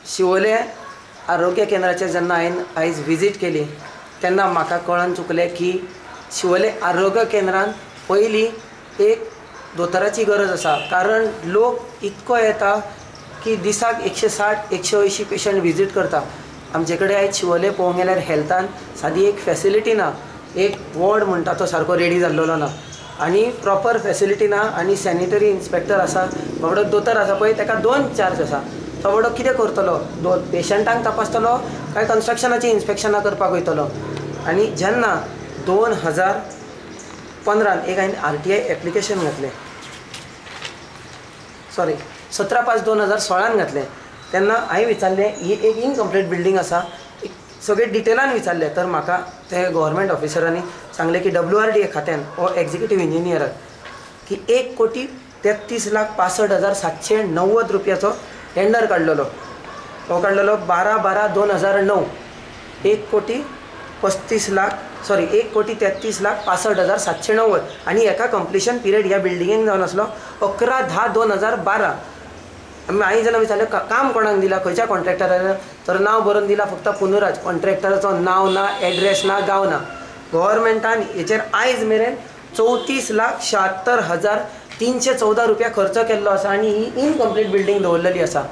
शिवोले आरोग्य केंद्राचेर जेन्ना हांवें आयज विजीट केली तेन्ना म्हाका कळोन चुकलें की शिवोले आरोग्य केंद्रान पयलीं एक दोतोराची गरज आसा, कारण लोक इतको येता की दिसाक 160 180 पेशंट विजीट करता. आमचे कडेन आयज शिवोले पळोवंक गेल्यार हेल्थान सादी एक फॅसिलिटी ना, एक वॉर्ड म्हणटा तो सारको रेडी जाल्लो ना आनी प्रॉपर फॅसिलिटी ना. आनी सॅनिटरी इन्स्पेक्टर आसा बाबडो दोतोर आसा पळय ताका 2 चार्ज आसा, तो बाबडो कितें करतलो, 2 पेशंटांक तपासतलो काय कन्स्ट्रक्शनाची इन्स्पेक्शनां करपाक वयतलो. आनी जेन्ना 2015 एक हांवें RTI application घातलें, सॉरी 17/5/2016 घातलें, तेन्ना हांवें विचारलें ही एक इनकम्प्लीट बिल्डींग आसा, सगळें डिटेलान विचारलें तर म्हाका ते गव्हर्मेंट ऑफिसरांनी सांगलें की WRDA खात्यान वो एग्जिक्युटीव इंजिनियराक की 1,33,65,790 रुपयाचो टेंडर काडलेलो, हो काडलेलो 12/12/2009, 1,35,00,000 सॉरी 1,33,65,790 आनी हेका कंप्लिशन पिरियड ह्या बिल्डिंगेक जावन आसलो 11/10/2012. हांवें जेन्ना विचारलें काम कोणाक दिलां, खंयच्या कॉन्ट्रॅक्टराक, तर नांव बरोवन दिलां फक्त पुनुराज, कॉन्ट्रॅक्टराचो नांव ना, एड्रेस ना, गांव ना. गव्हर्मेंटान हेचेर आयज मेरेन 34,76,314 रुपया खर्च केल्लो आसा आनी ही इनकम्प्लीट बिल्डींग दवरलेली आसा.